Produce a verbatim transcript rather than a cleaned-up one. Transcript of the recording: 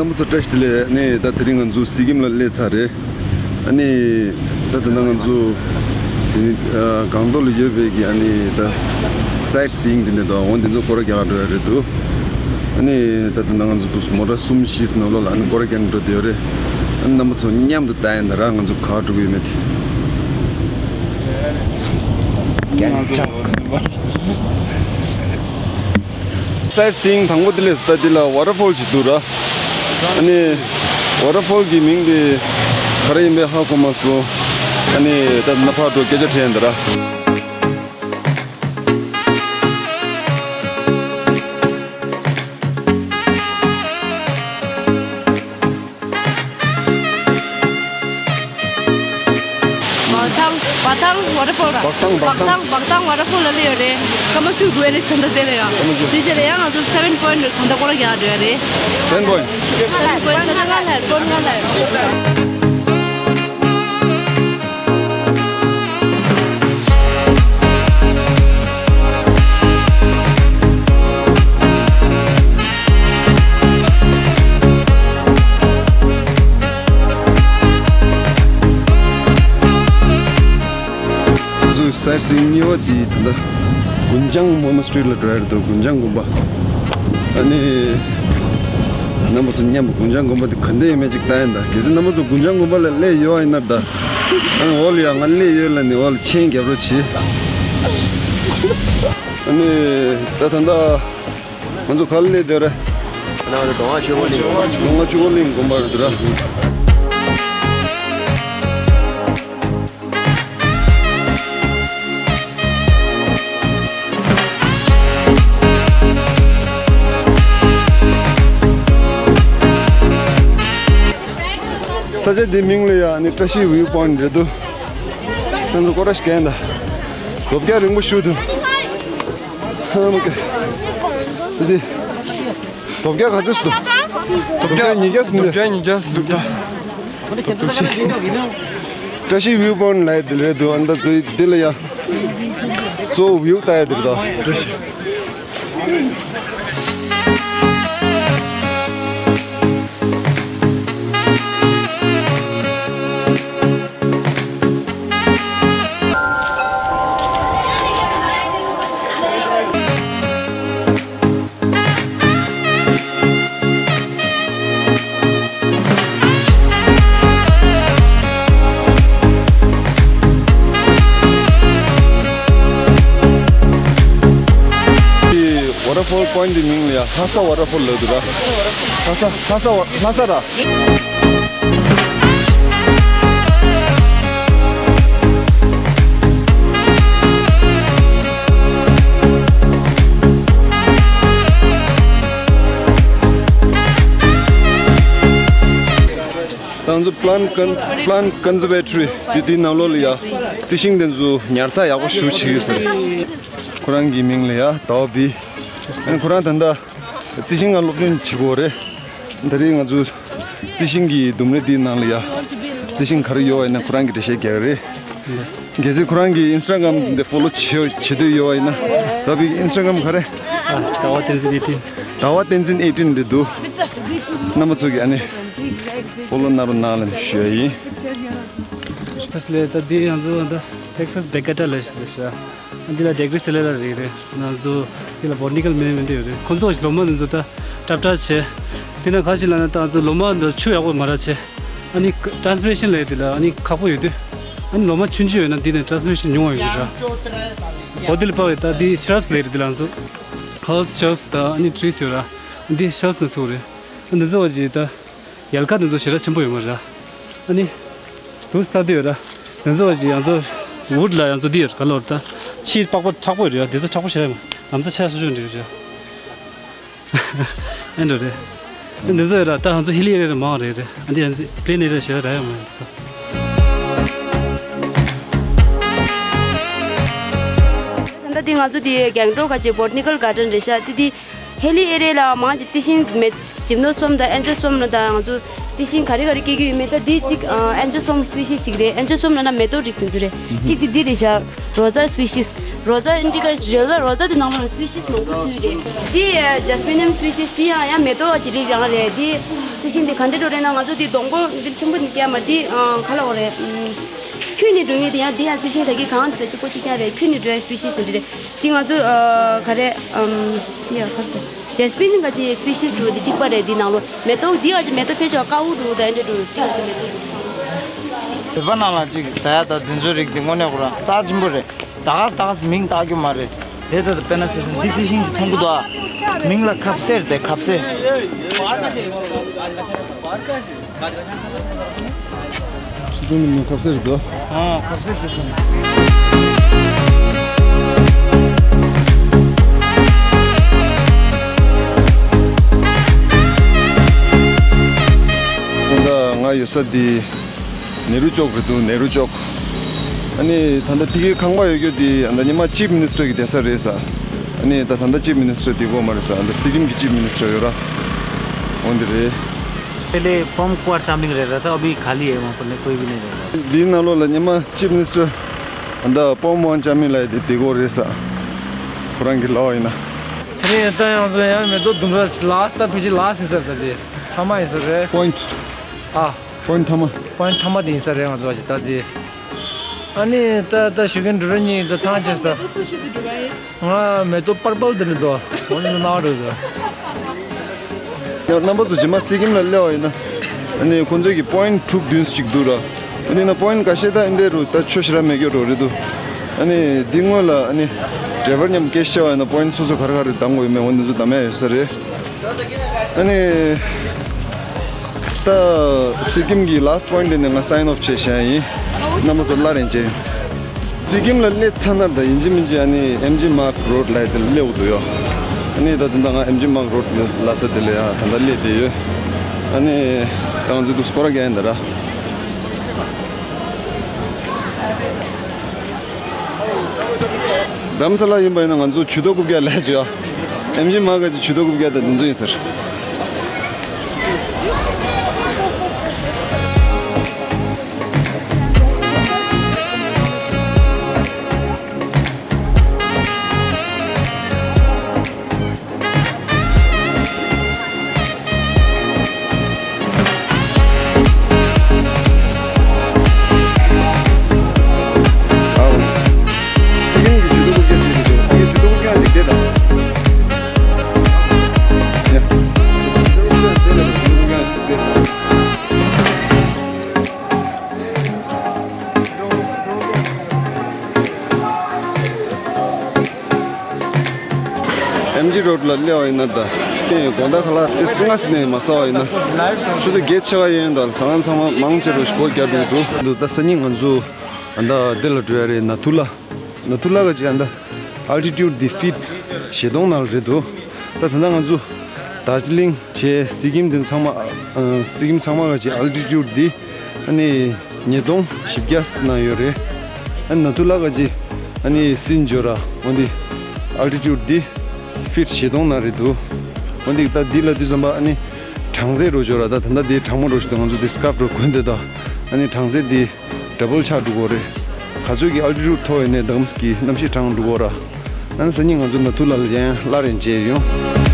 རྣམ་པ་ཚོ་བཀྲ་ཤིས་བདེ་ལེགས། ཨ་ནི་ད་དེ་རིང་ང་ཚོ་སི་ཀིམ་ལ་སླེབས་ཚར་རེད། ཨ་ནི་ད་ད་ལྟ་ང་ཚོ་དེ་ནི་ཨ་སྒང་ཏོག་ལ་ཡོད་པའི་གི་ཨ་ནི་ད་སའིཊ་སིའིང་དེ་འདྲ་དང་འོ་དེ་ཚོ་སྐོར་ར་རྒྱག་ག་འགྲོ་ཡ་རེད་འདུག་ཨ་ནི་ད་ད་ལྟ་ང་ཚོ་འདུག་མོ་ཊ་གསུམ་བཞི་ནང་ལོགས་ལ་ཨ་ནི་སྐོར་ར་རྒྱག་ནས་འགྲོ་བསྡད་ཡོད་རེད། ཨ་ནི་རྣམ་པ་ཚོ་མཉམ་དུ་ལྟ་ཡ་ཡིན་ད་ར། ང་ཚོ་ག་པར་འགྲོ་གི་ཡོད་མེད་དེ། རྒྱན་ཆགས། སའིཊ་སིའིང་དང་པོ་དེ་ལས་སུ་ད་འདི་ལ་ཝ་ཊར་ཕོལ་ཅིག་འདུག་ར། ཨ་ནི་ཝ་ཊར་ཕོལ་གྱི་མིང་དེ་ག་རེ་ཡིན་པའི་ཧ་གོ་མ་སོང་། ཨ་ནི་ད་ནི་ཕར་འགྲོ་སྐད་ཆ་དྲིས་ཡིན་ད་ར། བག་ཐང་བག་ཐང་ཝ་ཊར་ཕོལ་ར། བག་ཐང་བག་བག་ཐང་ཐང་བག་ཐང་ཝ་ཊར་ཕོལ་ལ་སླེབས་ཡོད་རེད། ཀ་མ་ཤུ་གུ་ཨེ་རེ་ད་ལྟ་དེ་ལ་ཡ། ཀ་མ་ཤུ། དེ་རྗེས་ལ་ཡང་ང་ཚོ་སེ་བེན་པོ་ཡིན་ཊི་ད་ལྟ་སྐོར་ར་རྒྱག་འགྲོ་ཡ་རེད། སེ་བེན་པོ་ཡིན་ཊི། སེ་བེན་པོ་ཡིན་ཊི་ད་ལྟ་ང་ལ་ཡ་པོ་ཡིན་ཊི་ང་ལ་ཡ། ང་ཚོའི་སའིཊ་སིའིང་གཉིས་པ་དེ་ད་ལྟ་གུན་ཇང་མོ་ནེ་སི་ཊི་རི་ལ་འགྲོ་ཡ་རེད་འདུག་གུན་ཇང་དགོན་པ། ཨ་ནི་རྣམ་པ་ཚོ་མཉམ་དུ་གུན་ཇང་དགོན་པ་དེ་ག་འདྲ་ཡོད་མེད་ཅིག་ལྟ་ཡ་ཡིན་ད། གལ་སྲིད་རྣམ་པ་ཚོ་གུན་ཇང་དགོན་པ་ལ་སླེབས་ཡོད་པ་ཡིན་ན་ད། ཨ་ནི་འོག་ལ་ཡ་ང་སླེབས་ཡོད་ལབ་ནས་འོག་ལ་མཆན་རྒྱབ་རོགས་གྱིས། ཨ་ནི་ད་ད་ལྟ་ང་ཚོ་ག་ལ་སླེབས་བསྡད་རེད། ང་ཚོ་མདོ་སྔགས་ཆོས་འཁོར་གླིང་དགོན་པ། མདོ་སྔགས་ཆོས་འཁོར་གླིང་དགོན་པ་རེད་འདུག་ར། ས་ཆ་འདི་མིང་ལ་ཡ་ནི་བཀྲ་ཤིས་བིའུ་པོ་ཡིན་ཊི་རེད་འདུག་ང་ཚོ་སྐོར་ར་ཞིག་གན་ད། རྡོ་བརྒྱ་རིང་པོ་ཞིག་འདུག་ཧ་མ་གི། འདི། རྡོ་བརྒྱ་ག་ཚོད་འདུག་རྡོ་བརྒྱ་ཉིས་བརྒྱ་ཟིན་འདུག་རྡོ་བརྒྱ་ཉིས་བརྒྱ་ཟིན་འདུག་ད། བཀྲ་ཤིས་བིའུ་པོ་ཡིན་ཊི་ལབ་ཡ་འདི་རེད་འདུག་ཨ་ནི་ད་འདི་ལ་ཡ། གཙོ་བོ་བིའུ་ལྟ་ཡ་འདི་རེད་ད། བཀྲ་ཤིས། ཝ་ཊར་ཕོལ་པོ་ཡིན་ཊི་འདི་མིང་ལ་ཡ་ལྷ་ས་ཝ་ཊར་ཕོལ་ལབ་འདུག་ར། ལྷ་ས་ལྷ་ས་ཝ་ལྷ་ས་ར། ད་ང་ཚོ་Plant Con- Plant Conservatory དེ་དེའི་ནང་ལོགས་ལ་ཡ་རྩི་ཤིང་དེ་ཚོ་ཉར་ཚགས་ཡག་པོ་ཞེ་པོ་བྱེད་ཀྱི་ཡོད་ས་རེད། ཁོ་རང་གི་མིང་ལ་ཡ་ཟླ་བ་བི། ཨ་ནི་ཁོ་རང་ད་ལྟ་རྩི་ཤིང་ལ་སློབ་སྦྱོང་བྱེད་དགོས་རེད། ད་རེས་ང་ཚོ་རྩི་ཤིང་གི་ལྡུམ་རའི་དེའི་ནང་ལ་ཡ་རྩི་ཤིང་ག་རེ་ཡོད་པ་ཡིན་ན་ཁོ་རང་གིས་འགྲེལ་བཤད་རྒྱག་གི་རེད། གལ་སྲིད་ཁོ་རང་གི་ཨིན་སི་ཊ་གྷ་རམ་འདི་ཕོ་ལོ་བྱེད་བྱེད་འདོད་ཡོད་པ་ཡིན་ན་ད་བི་ཨིན་སི་ཊ་གྷ་རམ་ག་རེ། ཟླ་བ་བསྟན་འཛིན་ཨེ་ཊིན། ཟླ་བ་བསྟན་འཛིན་ཨེ་ཊིན་རེད་འདུག་རྣམ་པ་ཚོ་གིས་ཨ་ནི་ཕོ་ལོ་གནང་རོགས་གནང་ལབ་ནས་ཞུ་ཡ་ཡིན། ད་ལས་ད་འདི་ང་ཚོ་ད་ཊེག་སཱས་བེ་ཀེ་ཊ་ལབ་ཞིག་རེད་ཤག་འདི་ལ་ཌེ་གྷི་རི་སེ་ལེ་ར་རེད་རེད། ང་ཚོ་འདི་ལ་བོ་ཊི་ནི་ཀལ་མེ་ནེ་ཇི་མེན་ཊི་ཡོད་རེད། ཁོང་ཚོ་ལོ་མ་འདི་ཚོ་ད་ཊབ་ཊབ་བྱས། འདི་ན་ག་ཅི་ལབ་ན་ད་ང་ཚོ་ལོ་མ་འདི་ཆུ་ཡག་པོ་མ་རག་བྱས། ཨ་ནི་ཊ་རན་སི་པི་རེ་ཤན་ལབ་ཡ་འདི་ལ་ཨ་ནི་ཁག་པོ་ཡོད་དུས། ཨ་ནི་ལོ་མ་ཆུང་ཆུང་ཡོད་ན་འདི་ནས་ཊ་རན་སི་པི་རེ་ཤན་ཉུང་བ་ཡོད་རེད་ར། འོ་འདི་ལ་དཔག་པའི་ད་འདི་ཤི་རབ་སི་ལབ་ཡ་རེད། འདི་ལ་ང་ཚོ་ཧརབ་སི་ཤི་རབ་སི་ད་ཨ་ནི་ཊི་རི་སི་ཡོད་ར། འདི་ཤི་རབ་སི་ནས་ཚུགས་རེད། འདི་ཚོ་བ་ཅིག་ད། ཡལ་ག་འདི་ཚོ་ཞེ་དྲག་ཆེན་པོ་ཡོད་མ་རེད། ཨ་ནི། དུས་ལྟ་དུས་ཡོད་ར། འདི་ཚོ་ཡང་ཚོ། ཝུཌ་ལ་ཡང་ཚོ་འདི་ཡོད་ག་ལོར་ད། ཕྱིའི་པགས་པ་མཁྲེགས་པོ་ཡོད་རེད། འདི་ཚོ་མཁྲེགས་པོ་ཞེ་དྲག་ཡོད་མ། ལམ་སང་ཆ་སོ་སོ་འདི་ཡོད་རེད། ཨེ་འགྲོ་རེད། འདི་ཚོ་ཡོད་ར་ད་ང་ཚོ་ཧི་ལི་ཨེ་རི་ཡ་ར་མང་རེད་རེད། ཨ་འདི་ཡང་ཚི་པི་ལེན་ཨེ་རི་ཡ་ཞེ་དྲག་ར་ཡོད་མ་འདི་ཚོ། ད་ལྟ་འདི་ང་ཚོ་འདི་གྷེང་ཊོག་ག་ཅེ་བོ་ཊི་ནི་ཀལ་གྷར་ཌེན་རེད་ཤག་འདི་འདི། ཧེ་ལི་ཨེ་རི་ཡ་ལ་མང་ཆེ་རྩི་ཤིང་མེད། ཇིམ་ནོ་སི་པམ་དང་ཨེན་ཇོ་སི་པམ་ལ་དང་ང་ཚོ་རྩི་ཤིང་ག་རེ་ག་རེ་སྐྱེ་གི་ཡོད་མེད་ད་འདི་གཅིག་ཨེན་ཇོ་སི་པམ་སི་པི་ཤིས་ཤིག་རེད། ཨེན་ཇོ་སི་པམ་ལབ་ན་མེ་ཏོག་རིགས་དེ་ཚོ་རེད། གཅིག་དེ་འདི་རེད་ཤག་རོ་ཛ་སི་པི་ཤིས། རོ་ཛ་ཨིན་ཌི་ཀ་རོ་ཛ་རོ་ཛ་དེ་ནང་ལོགས་ལ་སི་པི་ཤིས་མང་པོ་ཚུད་རེད། དེ་ཇེ་སི་པི་ནམ་སི་པི་ཤིས་དེ་ཡང་ཡང་མེ་ཏོག་ཅིག་རིགས་རང་རེད། དེ་རྩི་ཤིང་དེ་ག་འདྲ་འགྲོ་རེད་ན། ང་ཚོ་དེ་སྡོང་པོ་འདིར་ཆེན་པོ་ནི་སྐྱེ་མ་དེ་ག་ལ་འོ་རེད། ཁྱོན་ནས་འགྲོ་ངེས་དེ་ཡང་དེ་ཡང་རྩི་ཤིང་ད་གི་གང་དེ་གཅིག་པོ་གཅིག་རྐྱང་རེད། ཁྱོན་ནས་འགྲོ་ཡ་སི་པི་ཤིས་དེ་འདི་རེད། དེ་ང་ཚོ་ག་རེད། དེ་ཡང་ག་རེ་ཟེར། ཇེ་སི་པི་ནམ་ག་ཅི་སི་པི་ཤིས་འགྲོ་དེ་གཅིག་པ་རེད། དེ་ནང་ལོགས་མེ་ཏོག་དེ་ག་ཅི་མེ་ཏོག་ཕལ་ཆེར་དཀར་པོ་འགྲོ་ད་འདྲ་འགྲོ་དེ་ག་ཅི་མེ་ཏོག་འགྲོ། བོད་པ་ནང་ལ་ཅིག་ཟ་ཡ་དང་དེ་ཚོའི་རིགས་དེ་དངོས་གནས་ཁོ་རང་རྩ་ཆེན་པོ་རེད། ད་ག་ད་ག་མིང་བཏགས་རྒྱུ་མ་རེད། དེ་ལྟར་དཔེར་ན་ཆ་བཞག་འདི་རྩི་ཤིང་གི་མཐོང་གི་འདུག་ཨ། མིང་ལ་ཁབ་སེར་དེ་ཁབ་སེར། རྩི་ཤིང་གི་མིང་ཁབ་སེར་འདུག་ཨ། ཁབ་སེར་དེ་སོང་། ད་ང་ཡོད་ས་འདི་ནེ་རུ་ཅོག་རེད་འདུག་ནེ་རུ་ཅོག་ཨ་ནི་ད་ལྟ་ཕ་གིའི་ཁང་པ་ཡོད་རྒྱུ་དེ་ཨ་ད་སྔོན་མ་ཅིབ་མི་ནི་སི་ཊར་གི་བསྡད་ས་རེད་ས། ཨ་ནི་ད་ད་ལྟ་ཅིབ་མི་ནི་སི་ཊར་དེ་གོ་མ་རེད་ས། ཨ་ད་སི་ཀིམ་གི་ཅིབ་མི་ནི་སི་ཊར་ཡོད་ར། འོ་འདི་རེད། पहले पम कुआर चामलिङ रहेको थियो, अभी खाली है, वहाँ पर कोई भी नहीं रहेको। འདིའི་ནང་ལོགས་ལ་སྔོན་མ་ཅིབ་མི་ནི་སི་ཊར་ཨ་ད་པོམ་ཝང་ཅཱ་མིང་ལབ་ཡ་དེ་དེ་གོ་རེད་ས། ཁོ་རང་གི་ལབ་པ་ཡིན་ན། དེ་རིང་ད་ཡང་ཚོ་ཡང་མེ་ཏོག་ལྡུམ་ར་ལ་ད་ཕལ་ཆེར་ལ་ཡིན་ས་རེད། ད་དེ་ཐ་མ་ཡིན་ས་རེད། པོ་ཡིན་ཊི། ཨ། པོ་ཡིན་ཊི་ཐ་མ། པོ་ཡིན་ཊི་ཐ་མ་དེ་ཡིན་ས་རེད། ང་ཚོ་བ་ཞིག་ད་དེ། ཨ་ནི་ད་ད་ཞུ་མཁན་འགྲོ་ར་གཉིས་ད་ཐང་ཆེ་ས། ང་མེ་ཏོག་པར་པལ་དེ་འདྲ་འདུག་འོ་ནི་ནང་རེད་འདུག་ཡང་རྣམ་པ་ཚོ་རྗེས་མ་སི་ཀིམ་ལ་སླེབས་པ་ཡིན་ན། ཨ་ནི་ཁོང་ཚོའི་གི་པོ་ཡིན་ཊི་དྲུག་བདུན་ཅིག་འདུག་ར། ཨ་ནི་ན་པོ་ཡིན་ཊི་ཁ་ཤས་ད་འདི་རུ་ད་ཆོ་ཞེ་དྲག་མེད་རྒྱུ་རོ་རེད་འདུག་ཨ་ནི་འདི་སྔོན་ལ་ཨ་ནི་ཌ་རའི་ཝར་མཉམ་སྐད་ཆ་བཤད་པ་ཡིན་ན་པོ་ཡིན་ཊི་སོ་སོ་ག་རེ་ག་རེ་གདམ་དགོས་ཡོད་མེད་འོ་འདི་ཚོ་གདམ་ཡ་ཡོད་ས་རེད། ཨ་ནི། ད་སི་ཀིམ་གྱི་ལ་སི་ཊི་པོ་ཡིན་ཊི་དེ་ནས་ང་སའིན་ཨོཕ་བྱས་བཞག་ཡིན། རྣམ་པ་ཚོ་སླར་ཡང་མཇལ་ཡོང་། སི་ཀིམ་ལ་སླེབས་ཚར་ན་ད་ཡིན་གཅིག་མིན་གཅིག་ཨ་ནི་ཨེམ་ཇི་མཱག་རོཌ་ལབ་ཡ་དེ་ལ་སླེབས་དགོས་འདུག་ཡོ། ཨ་ནི་ད་ད་ལྟ་ང་ཨེམ་ཇི་མཱག་རོཌ་ལབ་ས་དེ་ལ་ཡ་ད་ལྟ་སླེབས་བསྡད་ཡོད། ཨ་ནི་ད་ང་ཚོ་འདུག་སྐོར་ར་རྒྱག་ཡིན་ད་ར། རྡ་རམ་ས་ལ་ཡིན་པ་ཡིན་ན་ང་ཚོ་ཇུས་གཏོགས་རྐུབ་བཀྱག་ལས་བྱོས། ཨེམ་ཆི་མ་ག་ཅིག་ཇུས་གཏོགས་རྐུབ་བཀྱག་དང་འདི་ཚོ་ཡིན་ཟེར། ཨེམ་ཆི་རོཌ་ལ་སླེབས་པ་ཡིན་ན་ད། དེ་དགོང་དག་ཁ་ལག་དེ་སྔ་ས་ནས་མ་ཟ་བ་ཡིན་ན། ཆུ་ཚོད་བརྒྱད་ཕྱེད་ཀ་ཡན་ཡོད་ད་ཟ་ཁང་ཚང་མ་མང་ཆེ་རུ་སྒོ་བརྒྱབ་འགྲོ་གི་འདུག་འདུག་ད་སང་ཉིན་ང་ཚོ་ཨ་ད་དེ་ལ་འགྲོ་ཡ་རེད། ནཱ་ཐུ་ལ། ནཱ་ཐུ་ལ་ག་ཅིག་ཨ་ད་ཨལ་ཊི་ཊུཌ་འདི་ཕིཊ་བཞི་སྟོང་ནང་ལ་རེད་འདུག་ད་ད་ལྟ་ང་ཚོ་དར་ཇི་ལིང་བྱས་སི་ཀིམ་འདི་ཚང་མ་ཨ་སི་ཀིམ་ཚང་མ་ག་ཅིག་ཨལ་ཊི་ཊུཌ་འདི་ཨ་ནི་ཉིས་སྟོང་བཞི་བརྒྱ་ནང་ཡོད་རེད། ཨ་ནི་ནཱ་ཐུ་ལ་ག་ཅིག་ཨ་ནི་སིན་འབྱོར་ར་འོ་འདི་ཨལ་ཊི་ཊུཌ་འདི་ཕིཊ་བཞི་སྟོང་ནང་རེད་འདུག་འོ་འདི་ད་འདི་ལ་དུས་ཙམ་པ་ཨ་ནི་གྲང་ཚད་རོ་འབྱོར་ར་ད་ད་ལྟ་འདི་གྲང་མོ་རོ་ཞིག་འདུག་ང་ཚོ་འདི་སི་ཀར་ཕི་རོ་གོན་བསྡད་ད་ཨ་ནི་གྲང་ཚད་འདི་ཌ་བལ་ཆགས་འགྲོ་གི་རེད། ག་ཚོད་ཀྱི་ཨལ་ཊི་ཊུཌ་མཐོ་ཡོད་ནའི་ད་གམ་གྱི་གནམ་གཤིས་གྲང་འགྲོ་གི་ར། ཨ་ནི་སང་ཉིན་ང་ཚོ་ནཱ་ཐུ་ལ་ལ་ཡང་སླར་ཡང་མཇལ་ཡོང་།